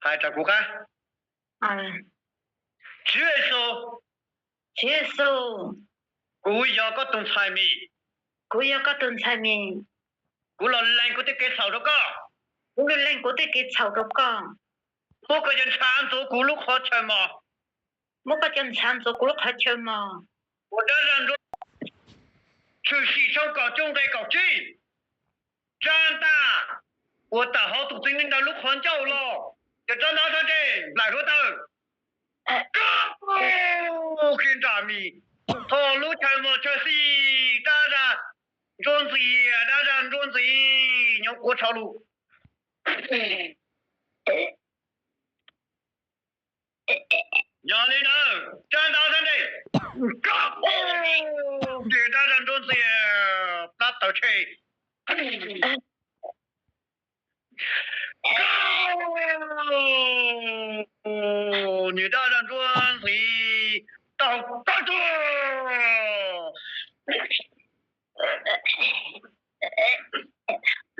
Hais rau kuv qab. Tswv Yexus, Tswv Yexus, kuv yog koj tus ntxhais mis. Kuv yog koj tus ntxhais mis. Kuv los lees kuv tej kev txhaum rau koj. Kuv los lees kuv tej kev txhaum rau koj. Muab koj cov ntshav ntxuav kuv lub qhov chaw mos. Muab koj cov ntshav ntxuav kuv lub qhov chaw mos. Ua dab zaj nruab, Tshwm Sim tshooj kaum cuaj nqe kaum tsib. Tsab ntaj uas tawm hauv tus txiv neej ntawd lub qhov ncauj los, ces tsab ntaj sab ntsej nplaim hluav taws, koj kiag nram mis, thaum lub chaw mos chaw xis, dab zaj nruab ntxias, dab zaj nruab ntxias nyob quaj tshav lug. Yog li ntawd tsab ntaj sab ntsej, koj kiag dab zaj nruab ntxias, plab taws tshe. Niag dab zaj nruab ntxias, taub hau tawg tuag.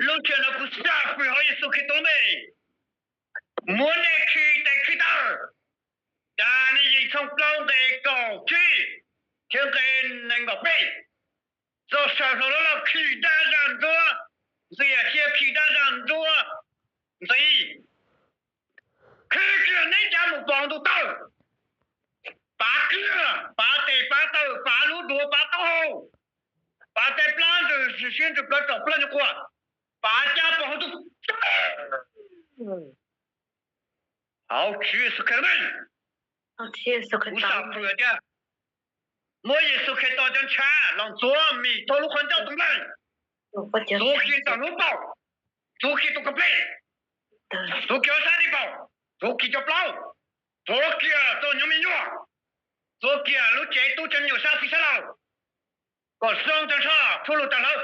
Lub sij hawm no kuv sam fwm hauv Yexus Khetos lub npe, muab nej khi tes khi taw. Daniyees tshooj plaub nqe kaum tsib thiab nqe nees nkaum peb. Txog sawv hlo lawm los khi dab zaj nruab ntxias thiab khi dab zaj nruab ntxias. Khi kiag neb cov mus pov ntuj tawg, pav kiag, pav tes pav taw, pav lub duav pav taub hau, pav tej plab ntws siab ntws plawv rau plab nyuj quas, pav cab pov hauv ntuj tawg. Hauv Tswv Yexus Khetos lub npe, kuv sam fwm tias muab Yexus Khetos cov ntshav los ntxuav mis thaum lub qhov ncauj tus nplaig, ntxuav kiag ntawm lub paum, ntxuav kiag tus ko plig, ntxuav kiag ob sab ntiv paum, ntxuav kiag cov plaub, ntxuav kiag txoj nyuag me nyuam, ntxuav kiag lub cev tub ceev me nyuam sab xis sab laug, kom zoo tag nrho, tshuav lus tag lawm.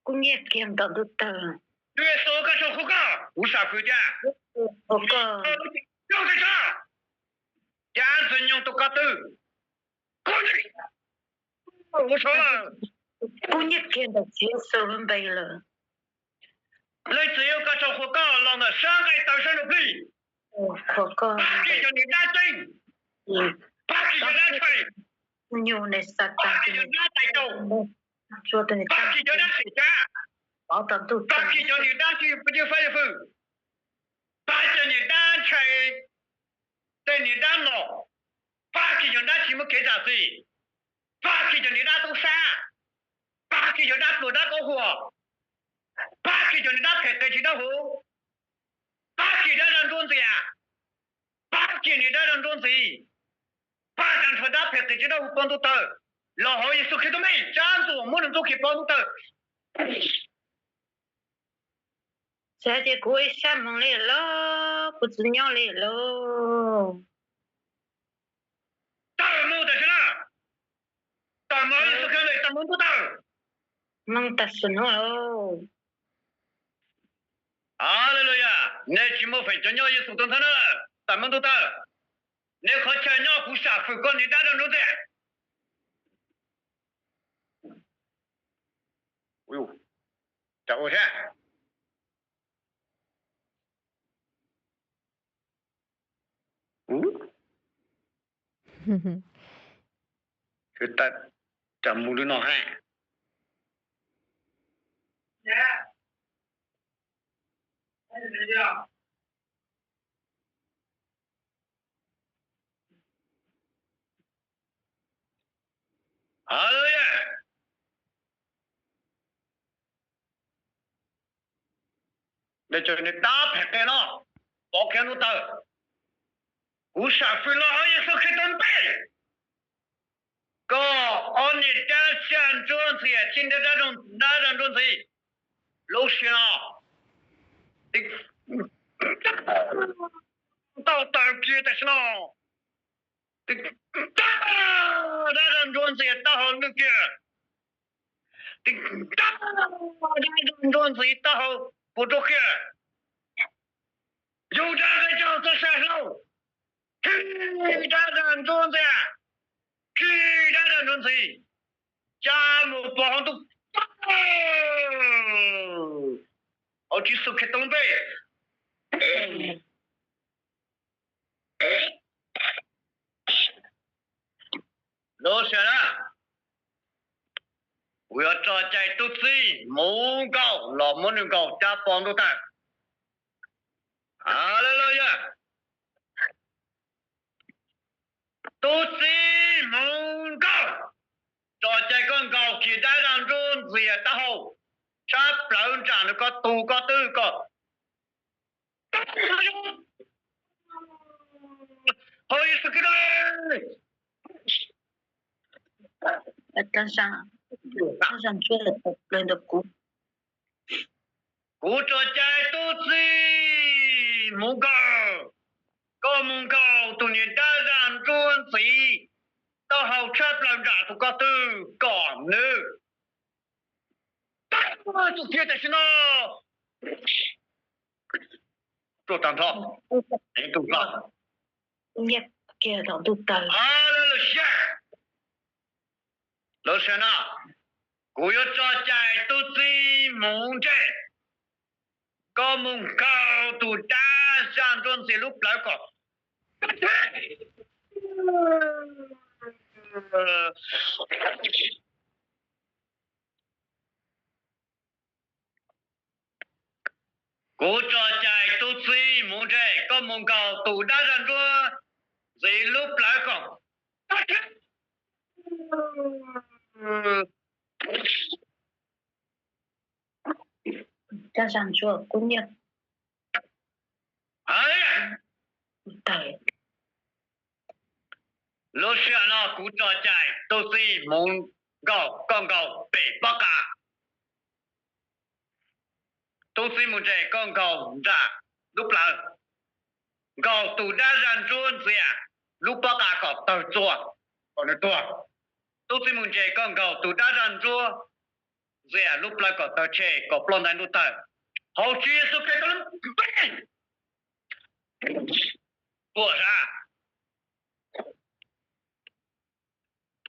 Kuv nyiaj kiag ntawm ntuj tawg. Tswv Yexus, koj tsaug qhuas koj, kuv sam fwm tias koj zoo tag nrho, cab ntxwg nyoog tus ko tw, kuv nyiaj kiag ntawm Tswv Yexus lub npe lawm. Leej Txiv, koj tsaug qhuas koj los ntawm sab nqaij tawv sab ntsuj plig, pab kiag cov niag dab tseeb, pab kiag cov dab ntshai, pab kiag cov dab tais caus, pab kiag cov dab xwm tsav, pab kiag cov niag dab tsis ywj fab ywj fwj, pab cov niag dab ntshai, tej niag dab no, pab kiag cov dab tsis muaj kev zam txim, pab kiag cov niag dab tub sab, pab kiag cov dab pluag dab qab huam, pab kiag cov niag dab phem qias tsis dawb huv, pab kiag dab zaj nruab ntxias, pab kiag niag dab zaj nruab ntxias, pab tag nrho dab phem qias tsis dawb huv pov ntuj tawg, los hauv Yexus Khetos lub npe, tsab ntxuav muab nws ntxuav kiag pov ntuj tawg. Txawm hais tias kuv ib sab hmoov li los kuv tsis nyob li lauj. Tawm mus tam sim no, tawm mus, Yexus Khetos lub npe, tawm mus ntuj tawg. Mus tam sim no lauj. Haleluya, nej tsis muaj feem coob nyob Yexus tus ntxhais no lawm, tawm mus ntuj tawg. Nej qhov chaw nyob kuv sam fwm koj niag dab zaj nruab ntxias. Mus li no ha. Haleluya. Nej cov niag dab phem qias no, pov kiag ntuj tawg. Kuv sam fwm los hauv Yexus Khetos lub npe, koj ob niag dab zaj nruab ntxias thiab niag dab, dab zaj nruab ntxias, lub sij hawm no tau tawm kiag tam sim no. Dab zaj nruab ntxias taub hau lwj kiag. Dab zaj nruab ntxias taub hau puas rau kiag. Yus dab zaj txoj sa hlau, khi dab zaj nruab ntxias, khi dab zaj nruab ntxias, cab mus pov hauv ntuj tawg. Tswv Yexus Khetos lub npe. Lub sij hawm na, kuv yuav tso cai tub txib mus nkaus los muab nws nkaus cab pov ntuj tawg. Haleluya. Tub txib mus nkaus, tso cai koj nkaus kiag dab zaj ntsuab ntxias taub hau, tshab plaws nram nws ko tus ko tw kom. Hauv Yexus Khetos, kuv tso cai tub txib mus nkaus, koj mus nkaus tus niag dab zaj ntsuab ntxiv taub hau tshab plaws nram tus ko tw kom nws. Tus kiag tam sim no, tuaj tag nrho, tus nrho. Lub sij hawm, lub sij hawm no, kuv yuav tso cai tub txib mus ntsej, koj mus nkaus tus dab zaj ntsuab ntxias lub plawv kom. Kuv tso cai tub txib mus ntsej, koj mus nkaus tus dab zaj ntsuab ntxiv lub plawv kom. Lub sij hawm no kuv tso cai tub txib mus nkaus, koj nkaus pem pob qa. Tub txib mus ntsej, koj nkaus nram lub plawv, nkaus tus dab zaj ntsuab ntxias lub pob qa kom tawg txua, kom nws tuag. Tub txib mus ntsej, koj nkaus tus dab zaj ntsuab ntxias lub plawv kom tawg tshe, kom ploj ntais ntuj tawg. Hauv Tswv Yexus Khetos lub npe, tuaj sab.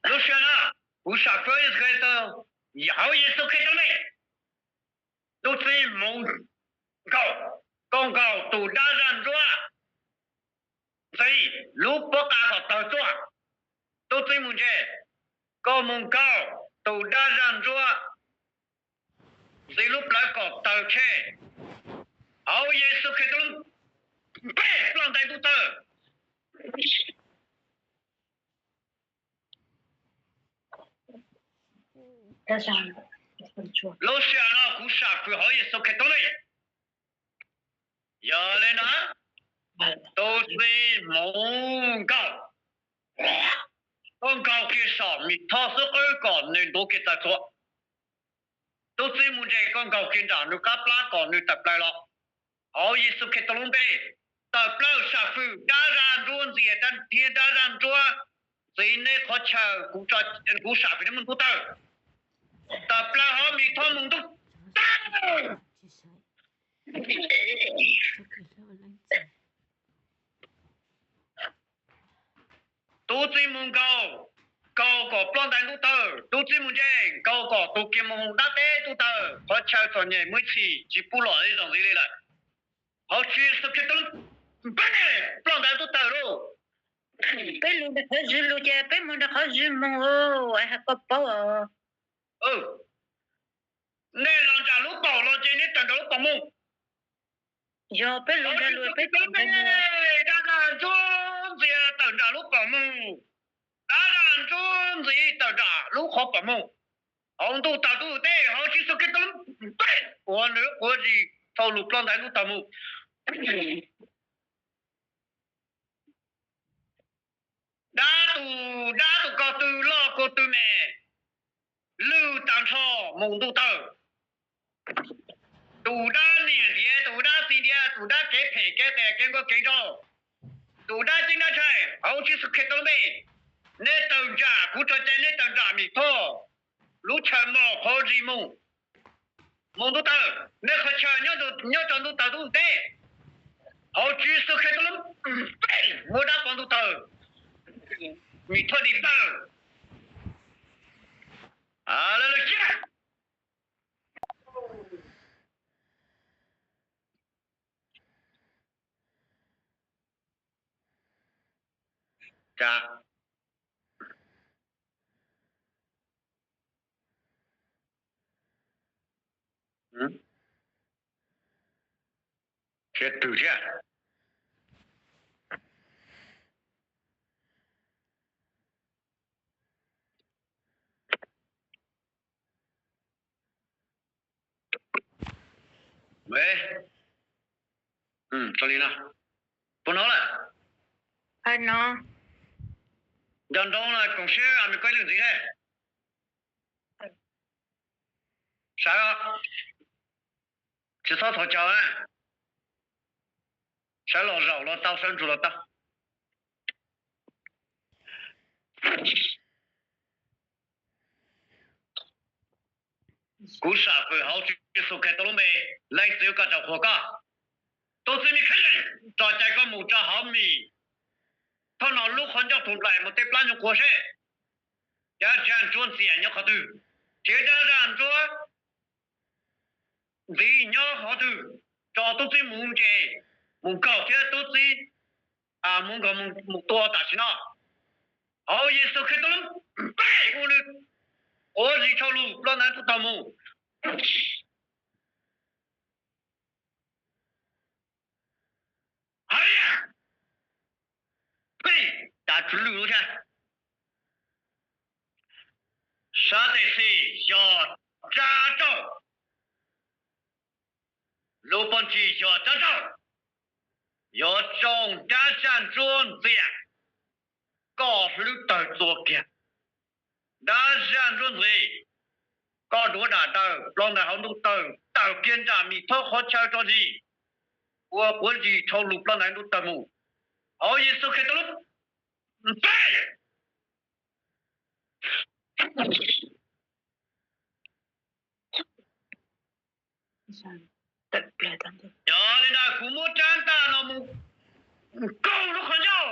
Lub sij hawm no kuv sam fwv Yexus Khetos, hauv Yexus Khetos lub npe, tub txib mus nkaus, koj nkaus tus dab zaj ntsuab ntxiv lub pob qa kom tawg txua. Tub txib mus ntsej, koj mus nkaus tus dab zaj ntsuab ntxiv lub plawv kom tawg tshe. Hauv Yexus Khetos lub npe, ploj ntais ntuj tawg. Lub sij hawm no kuv sam fwv hauv Yexus Khetos lub npe. Yog li no, tub txib mus nkaus, koj nkaus kiag saum Mim Thoj xub qwb kom nws ntuav kiag tawg txua. Tub txib mus ntsej, koj nkaus kiag nram nws qab plab kom nws tawm plaws los. Hauv Yexus Khetos lub npe, tawm plaws sam fwv dab zaj ntsuab ntxias thiab dab zaj ntsuab ntxiv nej qhov chaw, kuv sam fwv nej mus ntuj tawg. Tawm plaws hauv Mim Thoj mus ntuj tawg. Tub txib mus nkaus, nkaus kom ploj ntais ntuj tawg. Tub txib mus ntsej, nkaus kom tus kiag mus dab teb ntuj tawg, qhov chaw txom nyem muaj ib txhis tsis pub los ib zaug ntxiv li lawm. Hauv Tswv Yexus Khetos lub npe, ploj ntais ntuj tawg lauj. Peb lug nram qhov zwg lug ces peb mus nram qhov zwg mus, es hais koj paub os. Nej los nram lub paum los ces nej tawm nram lub paum mus. Yog peb lug nram lub, peb tawm nram, dab zaj ntsuab ntxiv tawm nram lub paum mus, dab zaj ntsuab ntxiv tawm nram lub qhov paum mus. Hauv ntuj tawg ntuj teb, hauv Tswv Yexus Khetos lub npe, quav nws quav zis, tau lug ploj ntais ntuj tawg mus. Dab tus, dab tus ko tw loj ko tw me, lwj tag nrho mus ntuj tawg. Tus dab niam ntiav, tus dab txiv ntiav, tus dab kev phem kev qias kev nquag kev nraug, tus dab ceeb dab ntshai, hauv Tswv Yexus Khetos lub npe, nej tawm nram, kuv tso cai nej tawm nram Mim Thoj lub chaw mos qhov zis mus, mus ntuj tawg. Nej qhov chaw nyob rau ntuj tawg ntuj teb, hauv Tswv Yexus Khetos lub npe, muab dab pov ntuj tawg, Mim Thoj dim tawg. Haleluya. Cas? Khiav twg thiab? Ua li no, puas hnov lawm? Nco ntsoov no koom siab me koj ib leeg ntxiv thiab. Sawv, tsis txhob thov caw na. Sawv los zaum los tau, sawv ntsuag los tau. Kuv sam fwm hauv Tswv Yexus Khetos lub npe, Leej Txiv, koj tsaug qhuas koj. Tus txiv Mikhayeej, tso cai koj mus rau hauv Mis. Thaum no lub qhov ncauj thum nplaim mus tej plab nyuj qhuav seb, dab zaj ntsuab ntxias nyob qhov twg, thiab dab zaj ntsuab ntxiv nyob qhov twg, tso tub txib mus ntses, mus nkaug thiab tub txib mus nkaug mus tua tam sim no. Hauv Yexus Khetos lub npe ua nws quav zis dhau lus ploj ntawd ntuj tawg mus. Haleluya. Peb tas tsw lwj lub thiab. Sab tes xis yog tsab tsauj, lub poj ntsis yog tsab tsauj, yog tsoom dab zaj ntsuab ntxias, koj hlwb tawg txua kiag. Dab zaj ntsuab ntxias, koj duav dam daws ploj ntawd hauv ntuj tawg, tawg kiag nram Mis Thob qhov chaw tso zis, ua quav zis dhau lus ploj ntawd ntuj tawg mus. Hauv Yexus Khetos lub npe. Yog li ntawd kuv muab rab ntaj no mus nkaug lub qhov ncauj,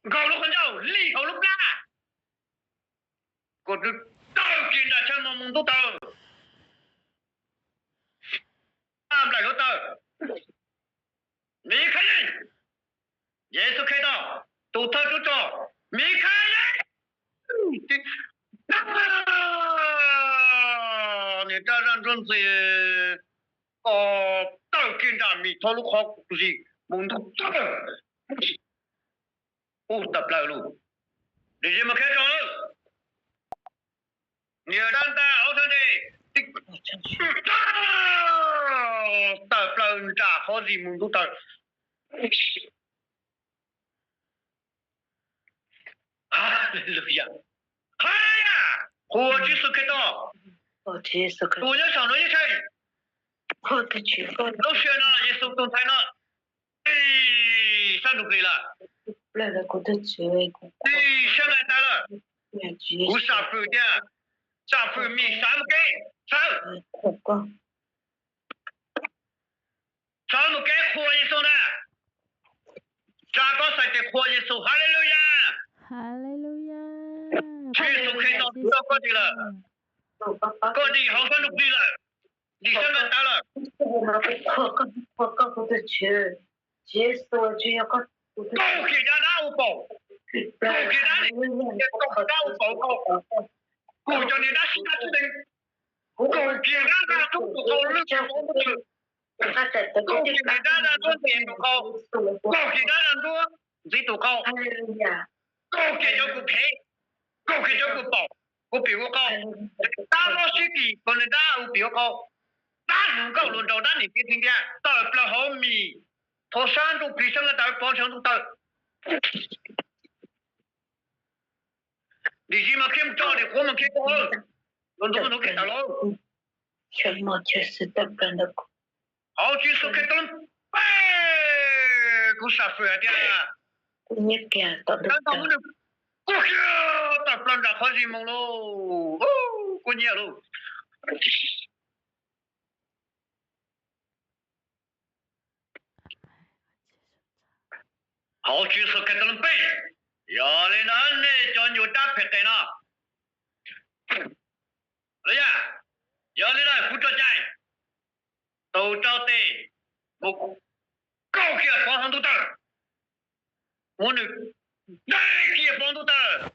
nkaug lub qhov ncauj li hauv lub plab, kom nws tawg kiag nram chaw no mus ntuj tawg. Nplaim hluav taws, Mikhayeej, Yexus Khetos tus thawj tub rog, Mikhayeej, niag dab zaj ntsuab ntxias, koj tawg kiag nram Mis Thob lub qhov zis mus ntuj tawg. Ub, tawm plaws lug, dim zis mas khiav tso lawm. Niag dab ntaj ob sab ntsej, tawm plaws nram qhov zis mus ntuj tawg. Haleluya. Haleluya. Qhuas Tswv Yexus Khetos, tus nyob saum no yeej tshaj. Lub sij hawm no Yexus tus ntxhais no ib sab ntug plig lawm, ib sab nqaij tawv lawm. Kuv sam fwm tias, sam fwm Mis, sawv mus kev, sawv, sawv mus kev qhuas Yexus na. Tsa koj xais tes qhuas Yexus. Haleluya. Tswv Yexus Khetos tau koj dim lawm. Koj dim hauv sab ntug plig lawm, dim sab nqaij tawv lawm. Kaug kiag dab dab ua paum, kaug kiag dab, kaug dab ua paum, kaug cov niag dab sib dab sib deev, kaug kiag dab dab ntsuab tus qau lwj tus qau, kaug kiag niag dab dab ntsuab ntxias tus qau, kaug kiag dab dab ntsuab ntxiv tus qau, kaug kiag cov kua phem, kaug kiag cov kua paum, kua pim kua qau, dab mob sib kis, kaug niag dab ua pim ua qau, dab hluas nkauj hluas nraug, dab niam txiv txiv ntiag, tawm plaws hauv Mis Thob sab ntug plig sab nqaij tawv pov ntshauv ntuj tawg. Dim zis mas khiav mus tso, dim quav mas khiav tso, los ntxuav ntxuav kiag tawm los. Hauv Tswv Yexus Khetos lub npe, kuv sam fwm hais tias, kuv nyiam kiag tau, kuv kiag tawm plaws nram qhov zis mus lauj, kuv nyiam lauj. Hauv Tswv Yexus Khetos lub npe, yog li ntawd nej cov nyuag dab phem qes no, los yog, yog li ntawd kuv tso cai, tus rau tes mus kaug kiag pov ntshauv ntuj tawg. muab nws dai kiag pov ntuj tawg.